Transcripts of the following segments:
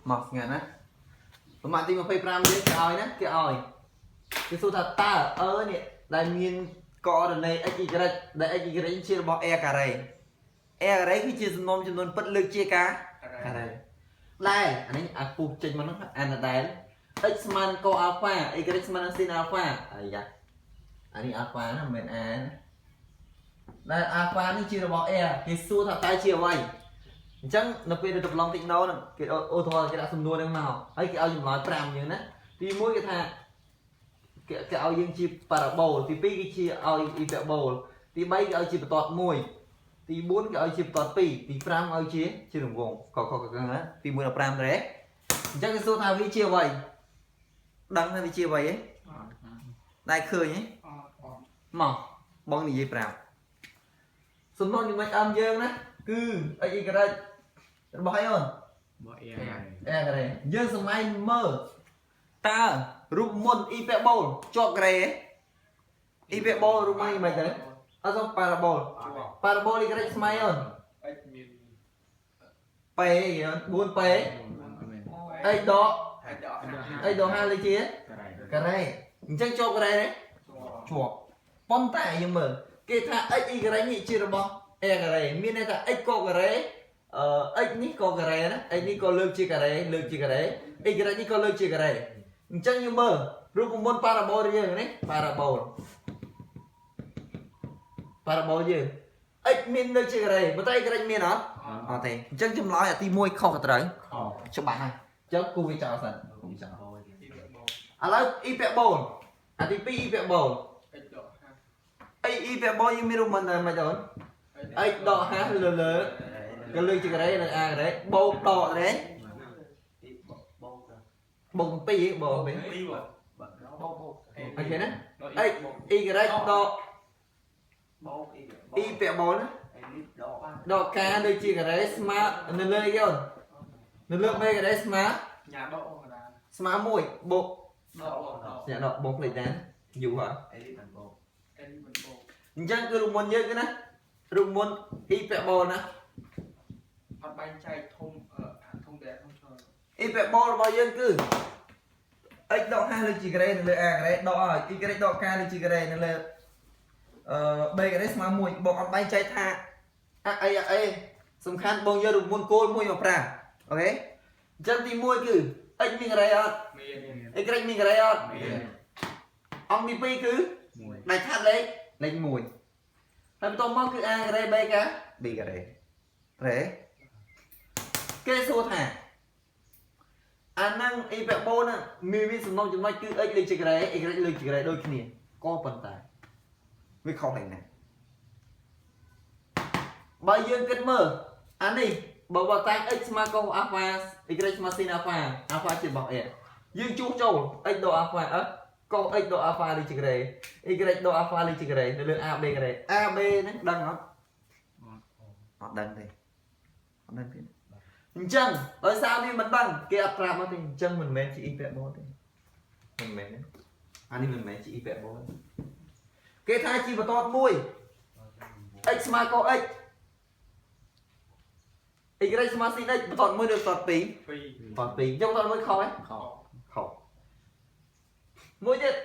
មកស្ងាត់ណាប្រមាណទី25យើងគេឲ្យណាគេឲ្យគេសួរថាតើអឺនេះដែលមានកូអរដោនេ x y ដែល x y ជារបស់ r ការ៉េ r ការ៉េគឺជាសំណុំចំនួនពិតលើកជាការការ៉េដែលអានេះអាពុះចេញមកហ្នឹងអានដែល x ស្មើនឹងកូអាល់ហ្វា y ស្មើនឹង sin អាល់ហ្វាអាយ៉ាអានេះអាល់ហ្វាណាមិនមែនអាណាដែលអាល់ហ្វានេះជារបស់ r គេសួរថាតើជាអ្វីអញ្ចឹងនៅពេលដែលតម្លងតិចណូហ្នឹងគេឧទាហរណ៍គេដាក់សំណួរហ្នឹងមកហើយគេឲ្យចម្លើយ5យើងណាទី1គេថាគេគេឲ្យយើងជាប៉ារ៉ាបូលទី2គេជាឲ្យអ៊ីពែបូលទី3គេឲ្យជាបន្ទាត់1ទី4គេឲ្យជាបន្ទាត់2ទី5ឲ្យជាជារង្វង់កកកកណាទី1ដល់5ដែរអញ្ចឹងគេសួរថាវាជាអ្វីដឹងថាវាជាអ្វីហ៎ដែលឃើញហ៎ អត់អត់ មកបងនិយាយប្រាប់សំណុំចំណុចអមយើងណាគឺ x y របស់អីអូន បកអៀ អេការ៉េយើងសម័យមើលតើរូបមន្តអ៊ីពែបូលជាប់ការ៉េអ៊ីពែបូលរូបមន្តមិនទៅអត់សូមប៉ារ៉ាបូលប៉ារ៉ាបូល y ស្មើអូន x មាន p 4 p x ដក x ដក5លេខជា ការ៉េ ការ៉េអញ្ចឹងជាប់ការ៉េទេជាប់ប៉ុន្តែយើងមើលគេថា x y នេះជារបស់ a ការ៉េមានន័យថា x ក៏ការ៉េអឺ x នេះក៏ការ៉េណា x នេះក៏លើកជាការ៉េលើកជាការ៉េ y នេះក៏លើកជាការ៉េអញ្ចឹងយើងមើលរូបមន្តប៉ារ៉ាបូលយើងនេះប៉ារ៉ាបូលប៉ារ៉ាបូលយើង x មានលើកជាការ៉េប៉ុន្តែ y មានអត់អត់ទេអញ្ចឹងចម្លើយអាទី1ខុសក៏ត្រូវ ខ ច្បាស់ហើយអញ្ចឹងគូវាចោលសិនគូវាចោលឥឡូវអ៊ីពែបូលអាទី2អ៊ីពែបូល x ដក អីអ៊ីពែបូលយើងមានរូបមន្តដែរមិនអូន 5 x ដក5លើលើក៏លើកជាការ៉េនិង a ការ៉េបូកដកទេបូក2បូក2 2បងបូកបូក អូខេណា x y ដកអ៊ីពែបូលណាដក k លើជាការ៉េស្មើនៅលើអីអូននៅលើ b ការ៉េស្មើ ញ៉ាដកអូកដា ស្មើ1បូក ដកដក ស្ញាក់ដកបងភ្លេចដែរយូរហើយ អេមិនបូក អញ្ចឹងគឺរូបមន្តយើងគឺណារូបមន្តអ៊ីពែបូលណា អត់បែងចែកធំធំដែរធំច្រើន អ៊ីពែបូលរបស់យើងគឺ x ដក5លើជាការ៉េនៅលើ a ការ៉េដកឲ្យ y ដក k លើជាការ៉េនៅលើអឺ b ការ៉េស្មើ1បងអត់បែងចែកថាអអីអអីសំខាន់បងយករូបមន្តគោលមួយមកប្រើអូខេអញ្ចឹងទី1គឺ x មានការ៉េអត់ មាន y មានការ៉េអត់ មាន អង្គទី2គឺ មួយ ដាច់ខាត់លេខលេខ1ហើយបន្ទាប់មកគឺ a ការ៉េ b ការ b ការ៉េត្រេគេសួរថាអាហ្នឹងអ៊ីពែបូហ្នឹងមានមានសំណុំចំណុចគឺ x លេខជាការ៉េ y លេខជាការ៉េដូចគ្នាក៏ប៉ុន្តែវាខុសឯណាបើយើងគិតមើលអានេះបើបើតាំង x ស្មើកុសអាល់ហ្វា y ស្មើ sin អាល់ហ្វាអាល់ហ្វាជារបស់ a យើងជួសចូល x ដកអាល់ហ្វាអឺកុស x ដកអាល់ហ្វាលេខជាការ៉េ y ដកអាល់ហ្វាលេខជាការ៉េនៅលើ a b ការ៉េ a b ហ្នឹងដឹងអត់អត់ដឹងទេអត់ដឹងទេអញ្ចឹងដោយសារវាមិនដឹងគេអត់ប្រាប់មកទេអញ្ចឹងមិនមែនជា e ពាក់បូទេមិនមែនទេអានេះមិនមែនជា e ពាក់បូទេគេថាជាបន្ទាត់មួយ x ស្មើកុស x y ស្មើ sin x បន្ទាត់មួយឬបន្ទាត់ពីរ 2 បន្ទាត់ពីរអញ្ចឹងបន្ទាត់មួយខុសទេ ខ ខុសមួយទៀត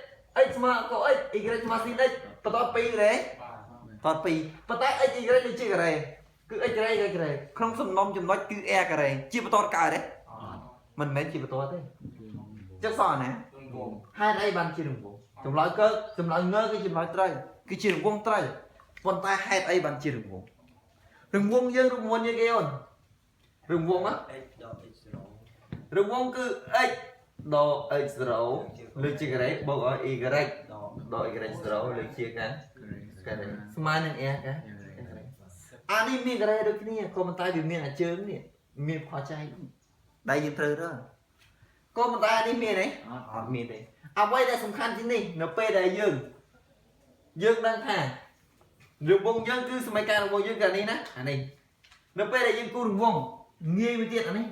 x ស្មើកុស x y ស្មើ sin x បន្ទាត់ពីរទេ បាទ បន្ទាត់ពីរប៉ុន្តែ x y ដូចជាការ៉េគឺ x ការ៉េ y ការ៉េក្នុងសំណុំចំណុចគឺ r ការ៉េជាបន្ទាត់កើតទេមិនមែនជាបន្ទាត់ទេចឹងសោះណា រង្វង់ ហេតុអីបានជារង្វង់ចម្លើយកើចម្លើយងើគឺចម្លើយត្រូវគឺជារង្វង់ត្រូវប៉ុន្តែហេតុអីបានជារង្វង់រង្វង់យើងរង្វង់យើងគេអូនរង្វង់ណា x ដក x0 រង្វង់គឺ x ដក x0 លើជាការ៉េបូកឲ្យ y ដក ដក y0 លើជាការការ៉េស្មើនឹង r កាអានេះមានការ៉េដូចគ្នាក៏ប៉ុន្តែវាមានអាជើងនេះមានផលចែកដែលយើងត្រូវរើក៏ប៉ុន្តែអានេះមានទេ អត់ អត់មានទេអ្វីដែលសំខាន់ជាងនេះនៅពេលដែលយើងយើងដឹងថារង្វង់យើងគឺសម័យកាលរង្វង់យើងគឺអានេះណាអានេះនៅពេលដែលយើងគូររង្វង់ងាយមួយទៀតអានេះ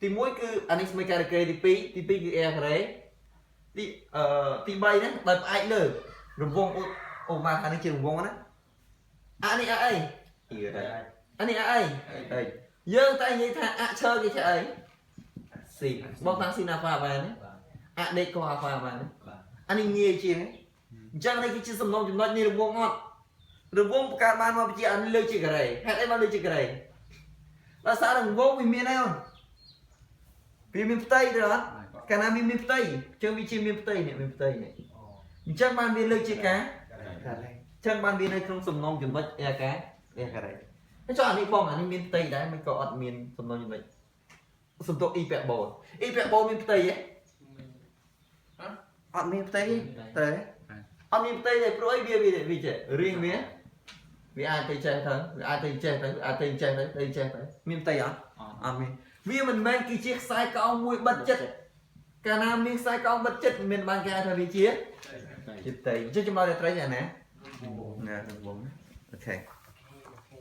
ទី1គឺអានេះសម័យកាលការ៉េទី2ទី2គឺ r ការ៉េទីអឺទី3ហ្នឹងដោយផ្អែកលើរង្វង់ឧឧបមាថានេះជារង្វង់ណាអានេះអាអីអានេះអាអីអីយើងតែនិយាយថាអឈើគេជាអី sin បងតាំង sin alpha បានទេ បាទ។ AD cos alpha បានទេ? បាទ។ អានេះងាយជាងអញ្ចឹងនេះគឺជាសំណុំចំណុចនៃរង្វង់អត់រង្វង់បង្កើតបានមកជាអានេះលើកជាការ៉េហេតុអីបានលើកជាការ៉េដោយសាររង្វង់វាមានអីអូនវាមានផ្ទៃទេអត់កាលណាវាមានផ្ទៃអញ្ចឹងវាជាមានផ្ទៃនេះមានផ្ទៃនេះ អូ អញ្ចឹងបានវាលើកជាការ ការ៉េ អញ្ចឹងបានវានៅក្នុងសំណុំចំណុច R ការ R ការ៉េហើយចុះអានេះបងអានេះមានផ្ទៃដែរមិនក៏អត់មានសំណុំចំណុចសំទោអ៊ីពែបូលអ៊ីពែបូលមានផ្ទៃទេអត់មានផ្ទៃទេត្រូវទេអត់មានផ្ទៃទេព្រោះអីវាវាវាចេះរៀងវាវាអាចទៅចេះទៅវាអាចទៅចេះទៅអាចទៅចេះទៅទៅចេះទៅមានផ្ទៃអត់? អត់។ អត់មានវាមិនមែនគឺជាខ្សែកោងមួយបិទចិត្តកាលណាមានខ្សែកោងបិទចិត្តមិនមានបានគេហៅថាវាជាជាផ្ទៃអញ្ចឹងចម្លើយតែត្រីយ៉ាងណាណារង្វង់ OK។